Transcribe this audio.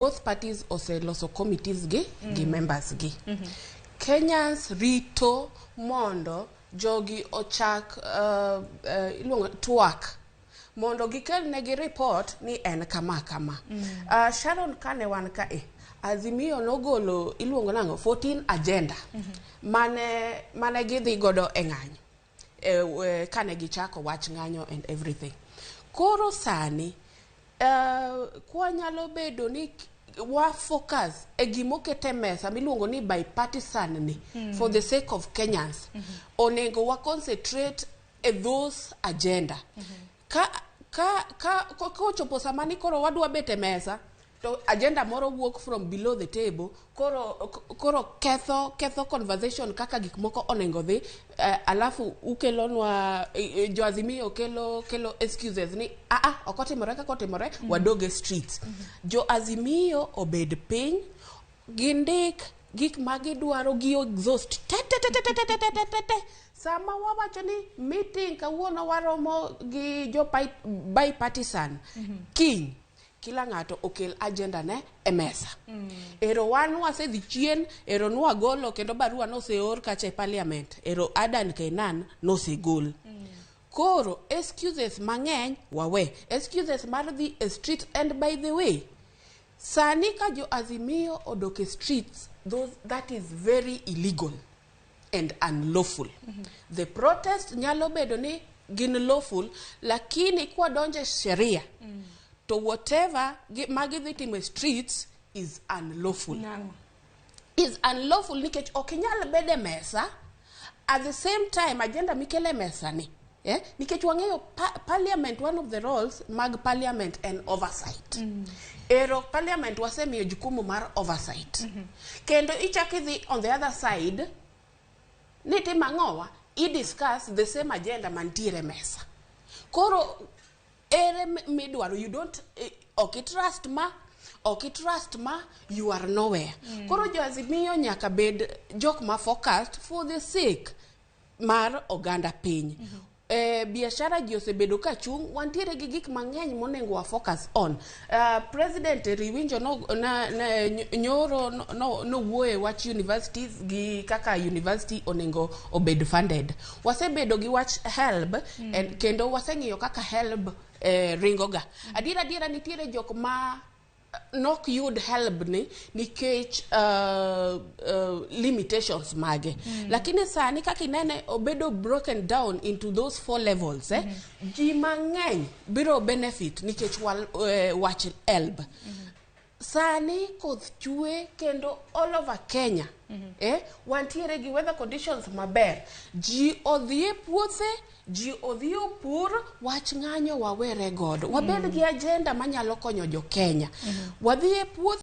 Both parties oseloso committees gi members gi. Kenyans rito mondo jogi ochak iluongo twak mondo gikel negi report ni en kama kama. Sharon, kane wan kae, Azimio nogolo iluongo nang'o, 14 agenda mane gidhi godo e ng'anyo kane gichako wach ng'anyo and everything. Koro sani kwanyalo bedo ni wa focus e gimoket e mesa miluongo ni bipartisan ni for the sake of Kenyans, onego wa concentrate e those agenda. Ka kochopo sama ni koro wadwa bet e mesa to agenda moro wuok from below the table, koro ketho conversation kaka gik moko onego dhi. Alafu ukelonwa jo Azimio kelo excuses ni aa ok otimore kaka otimore. Wadog e streets. Jo Azimio obed piny, gindik gik ma gidwaro, gi exhaust te te te te te te te te te te. Sama wawacho ni meeting kawuono waromo gi jo bipartisan, kiny kila ng'ato okel agenda ne e mesa. Ero wan wasedhi chien, ero nwagolo kendo barua noseor kacha e parliament, ero Adan Kenan nosegol. Koro excuses mang'eny wawe, excuses mar dhi e street. And by the way, sani ka jo Azimio odok e streets, that is very illegal and unlawful. The protest nyalo bedo ni gin lawful, lakini kwadonjo e sheria to whatever ma gidhi timo e streets is unlawful. Nang'o? Is unlawful nikech ok inyal bedo e mesa at the same time agenda mikelo e mesa ni, eh? Nikech wang'eyo parliament, one of the roles mag parliament en oversight. Ero parliament wasemiyo jukumu mar oversight, kendo ichak idhi on the other side ni timo ang'owa, i discuss the same agenda mantiere e mesa. Koro ere midwaro? You don't ok i trust ma, ok i trust ma, you are nowhere. Koro jo Azimio nyaka bed jok ma focused for the sake mar oganda piny. Biashara ji osebedo ka chung', wantiere gi gik mang'eny monego wa focus on. President riwinjo no, na, nyoro nowuoyo e wach universities gi kaka university onego obed funded. Wasebedo gi wach HELB and, kendo waseng'iyo kaka HELB ringo ga. Adiera adiera nitiere jok ma nok yud HELB ni nikech limitations mage. Lakini sani kaka inene obedo broken down into those four levels, eh? Ji mang'eny biro benefit nikech wach HELB. Sani koth chwe kendo all over Kenya, wantiere gi weather conditions maber. Ji odhi e puothe, ji odhi opur. Wach ng'anyo wawere godo, wabed gi agenda manyalo konyo jo Kenya. Wadhi e puothe.